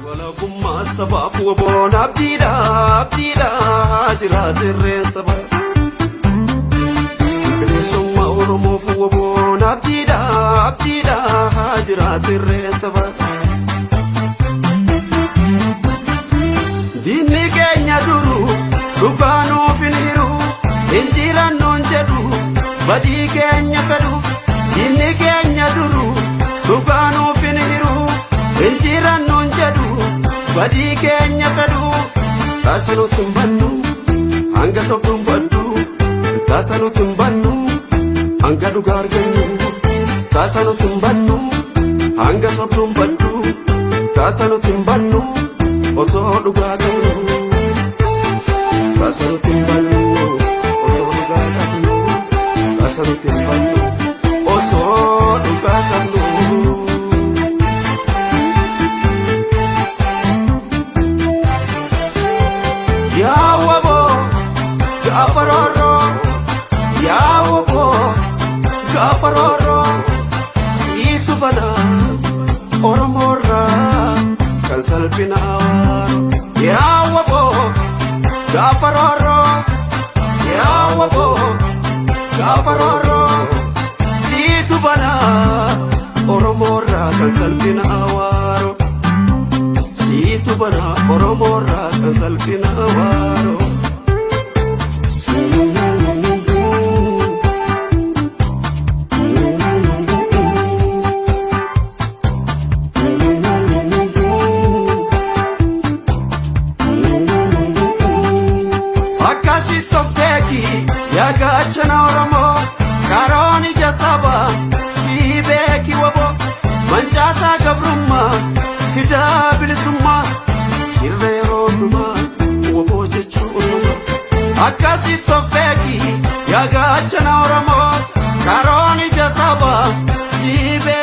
Walabummaa sabaaf WBOn abdiidha, abdiidha, jiraate irreen saba. Bilisummaa Oromoof WBOn abdiidha, abdiidha, jiraate irreen saba. Diinni keenya duru dhugaa nuuf hin hiru, injirannoon jedhu badii keenya fedhu. Diinni keenya duru dhugaa nuuf hin hiru, injirannoon jedhu badii keenya fedhu. Taasa nutti hin bannu hanga sobduun baddu, taasa nutti hin bannu hanga dhugaa argannu, taasa nutti hin bannu hanga sobduun baddu, taasa nutti hin bannu otoo dhugaa qabnu, taasa nutti hin bannu otoo dhugaa qabnu, taasa nutti hin bannu osoo dhugaa qabnu. Yaa WBO gaafa roorroo, yaa WBO gaafa roorroo, siitu banaa Oromoorraa kan salphina awaaru. Yaa WBO gaafa roorroo, yaa WBO gaafa roorroo, siitu banaa Oromoorraa kan salphina awaaru. Siitu banaa Oromoorraa kan salphina awaaru. Akkasitti of beeki yaa gaachana Oromoo, karoon ija saba sii beeki WBO, mancaasaa gabrummaa fidaa bilisummaa, shirra yeroo hundumaa WBO jechuun numa. Akkasitti of beeki yaa gaachana Oromoo, karoon ija saba sii beeki.